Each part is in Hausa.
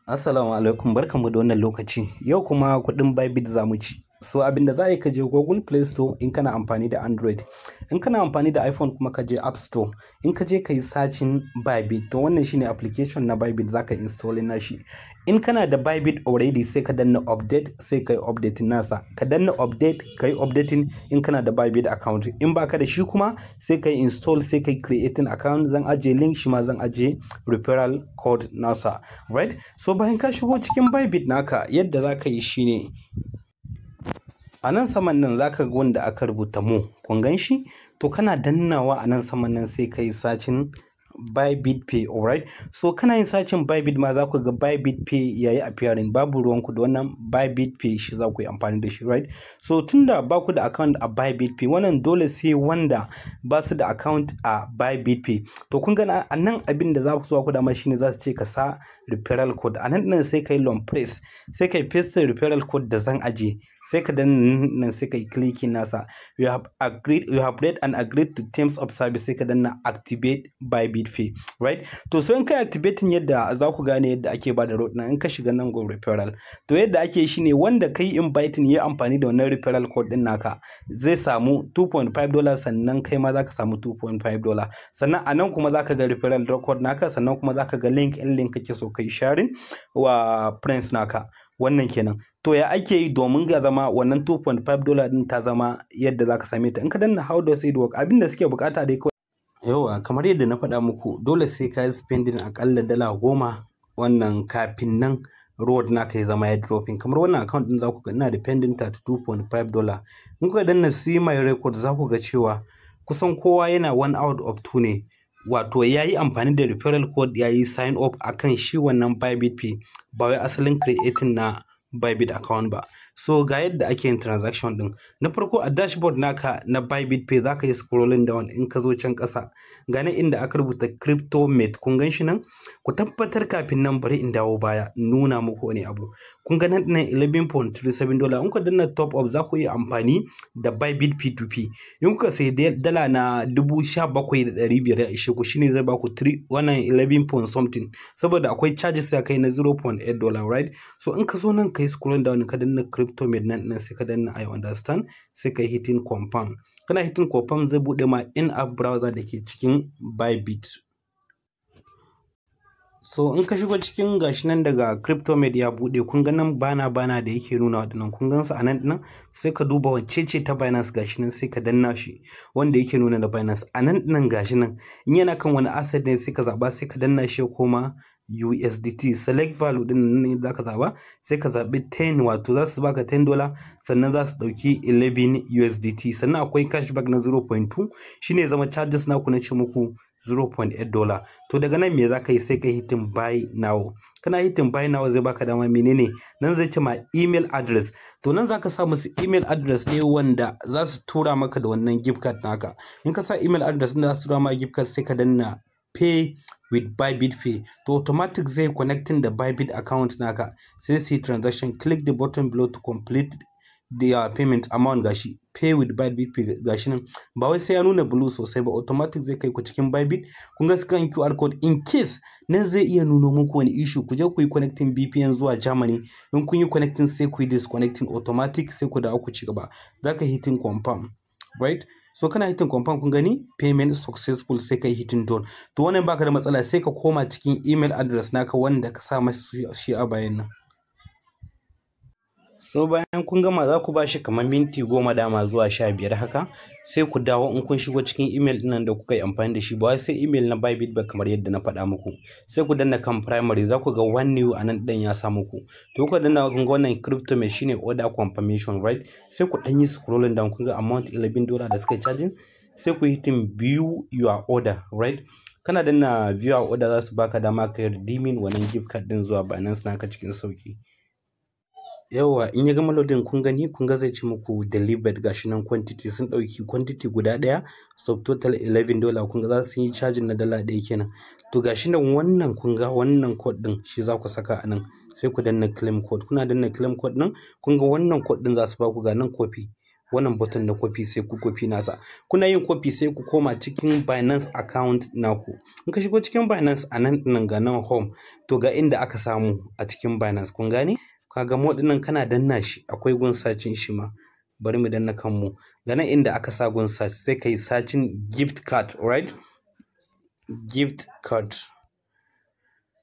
Assalamu alaikum, barkanmu da wannan lokaci. Yau kuma kuɗin Bybit za mu ci. So abin da za a yi, ka je Google Play Store in kana amfani da Android. In kana amfani da iPhone kuma, ka je App Store. In ka je ka yi searching Bybit, to wannan shine application na Bybit, za ka install nashi. In kana da Bybit already, sai ka danna update, sai ka yi updating nasa. Ka danna update, ka yi updating in kana da Bybit account. In baka da shi kuma, sai ka yi install, sai ka yi creating account. Zan ajiye link shi ma, zan ajiye referral code nasa. Right? So bayan ka shigo cikin Bybit naka, yadda za ka yi shine, a nan saman nan zaka ga wanda aka rubuta "more", kun gan shi? To kana dannawa a nan saman nan, sai ka yi searching Bybit Pay. Alright, so kana yin searching Bybit ma, za ku ga Bybit Pay yayi appearing. Babu ruwanku da wannan, Bybit Pay shi za ku yi amfani da shi, right? So tunda ba ku da account a Bybit Pay, wannan dole sai wanda ba su da account a Bybit Pay. To kun ga a nan abin da za ku zo ku dama shine za su ce ka sa referral code a nan ɗin, sai ka yi long press, sai ka yi paste referral code da zan aje, sai ka danna nan, sai ka yi clicking nasa. You have agreed, you have read and agreed to terms of service, sai ka danna activate Bybit Pay, right? To so in kai activating, yadda za ku gane yadda ake bada reward nan, in ka shiga nan gun referral, to yadda ake shi ne, wanda kai inviting ya amfani da wannan referral code din naka zai samu $2.5, sannan kai ma zaka samu $2.5. Sannan a nan kuma zaka ga referral code naka, sannan kuma zaka ga link, in link kake so kai sharing wa friends naka. Wannan kenan. To ya ake yi domin ga zama wannan $2.5 din ta zama yadda zaka same ta? In ka danna "How does it work?", abin da suke bukata dai kawai, yawa, kamar yadda na faɗa muku, dole sai ka yi spending akalla $10 wannan kafin nan reward naka ya zama ya dropping. Kamar wannan account din, za ku ga ina da pending $32.5. In kuka danna "See my record", za ku ga cewa kusan kowa yana 1 out of 2 ne, wato ya yi amfani da referral code ya yi sign up akan shi wannan Bybit Pay, ba wai asalin creating na Bybit account ba. So ga yadda ake yin transaction din. Na farko, a dashboard naka na Bybit Pay, zaka yi scrolling down. In ka zo can ƙasa, ga nan inda aka rubuta "Crypto Mate", kun gan shi nan? Ku tabbatar, kafin nan bari in dawo baya nuna muku wani abu. Kun ga nan ɗin $11.37. In ku danna top up, za ku iya amfani da Bybit P2P. In kuka sayi dala na 17,500 ya ishe ku, shine zai baku 3 wannan 11 point something, saboda akwai charges ya kai na $0.8, right? So in ka zo nan, ka yi scrolling down, ka danna "Crypto Mate" nan nan, sai ka danna "I understand", sai ka hitting confirm. Kana hitting confirm, zai bude ma in app browser da ke cikin Bybit. So in ka shigo cikin, gashi nan daga CryptoMate ya bude. Kun ga nan bana bana da yake nuna waɗannan, kun gan su a nan nan? Sai ka duba wacce ce ta Binance. Gashi nan, sai ka danna shi wanda yake nuna da Binance a nan nan. Gashi nan, in yana kan wani asset ne, sai ka zaba, sai ka danna shi ya koma USDT. Select value din nan za ka zaba, sai ka zabi 10, wato za su baka $10, sannan za su dauki 11 USDT. Sannan akwai cashback na 0.2, shine zama charges naku na ce muku $0.8. To daga nan me za ka yi? Sai ka hitting "Buy now". Kana hitting "Buy now", zai baka dama menene nan? Zai ce ma email address. To nan zaka sa musu email address ne wanda za su tura maka da wannan gift card naka. In ka sa email address din da za su tura ma gift card, sai ka danna "Pay with Bybit Pay". To automatic zai connecting da Bybit account naka, sai sai transaction. Click the button below to complete the payment amount. Gashi "Pay with Bybit Pay", gashi nan. Ba wai sai ya nuna blue sosai ba, automatic zai kai ku cikin Bybit. Kun ga scan QR code. In case nan zai iya nuno muku wani issue, ku je ku yi connecting VPN zuwa Germany. In kun yi connecting, sai ku yi disconnecting automatic, sai ku dawo ku ci gaba. Zaka hitting confirm, right? So kana hitting confirm, kun gani, payment successful, sai kai hitting done. To wannan baka da matsala. Sai ka koma cikin email address naka wanda ka sa masa shi a bayan nan. So bayan kun gama, za ku ba shi kamar minti 10 dama zuwa 15 haka, sai ku dawo. In kun shigo cikin email ɗin da kuka yi amfani da shi, ba wai sai email na Bybit ba, kamar yadda na faɗa muku, sai ku danna kan primary. Za ku ga one new a nan ɗin ya sa muku. To kuka danna, kun ga wannan crypto mai shine order confirmation, right? Sai ku ɗan yi scrolling down, kun ga amount $11 da suka yi charging, sai ku hitting "View your order", right? Kana danna "View your order", za su baka dama ka yi redeeming wannan gift card ɗin zuwa Binance naka cikin sauki. Yawa, in ya gama loading, kun gani, kun ga zai ce muku delivered. Gashi nan, quantity sun ɗauki quantity guda ɗaya, subtotal $11. Kun ga za su yi charging na $1 kenan. To gashi nan wannan, kun ga wannan code ɗin, shi za ku saka a nan, sai ku danna claim code. Kuna danna claim code ɗin, kun ga wannan code ɗin za su baku. Ga nan copy. Wannan button na copy, sai ku copy nasa. Kuna yin copy, sai ku koma cikin Binance account naku. In ka shigo cikin Binance, a nan ɗin ga nan home. To, ga inda aka samu a cikin Binance, kun gane? Kaga more ɗin nan, kana danna shi, akwai gun searching shi ma. Bari mu danna kanmu. Ga nan inda aka sa gun search, sai ka yi searching gift card, right? Gift card.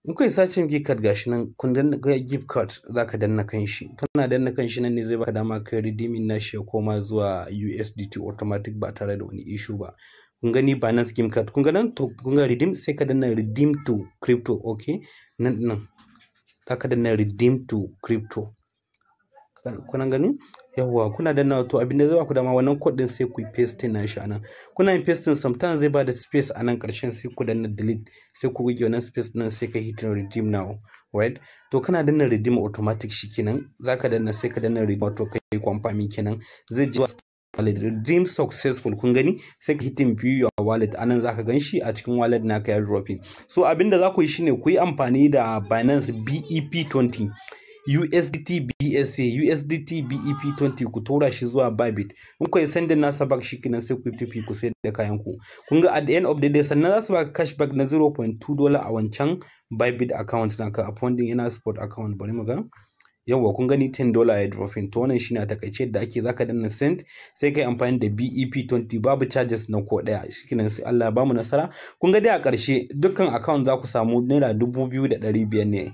In kai searching gift card, gashi nan, kun danna gift card, zaka danna kan shi. Kana danna kan shi, nan ne zai baka dama kai redeeming nashi ya koma zuwa USDT automatic ba tare da wani issue ba. Kun gani, Binance gift card, kun ga nan. To, kun ga redeem, sai ka danna redeem to crypto. Okay, nan nan zaka danna redeem to crypto. Kuna gani? Yawwa, kuna danna. To, abin da zai baku dama, wannan code din, sai ku yi pasting na shi anan. Kuna yin pasting, sometimes zai bada space a nan karshen, sai ku danna delete, sai ku goge wannan space din, sai ka hit redeem now, right? To, kana danna redeem, automatic shikenan zaka danna, sai ka danna redeem, wato kai confirming kenan, zai ji wallet redeem successful. Kun gani? Sai ka hitting view your wallet, anan zaka gan shi a cikin wallet naka ya dropping. So abinda za ku yi shine ku yi amfani da Binance BEP20 USDT BSC USDT BEP20, ku tura shi zuwa Bybit. In ku yi sending nasa back, shi kenan, sai ku tafi ku sayar da kayan ku. Kun ga, at the end of the day, sannan za su baka cashback na $0.2 a wancan Bybit account naka, a funding ina spot account. Bari mu ga. Yawwa, kun gani, $10 ya dropping. To, wannan shine a takaice da ake. Zaka danna send, sai kai amfani da BEP20, babu charges na ko daya. Shikenan, sai Allah ya bamu nasara. Kun ga dai, a ƙarshe dukkan account za ku samu ₦2,500 ne.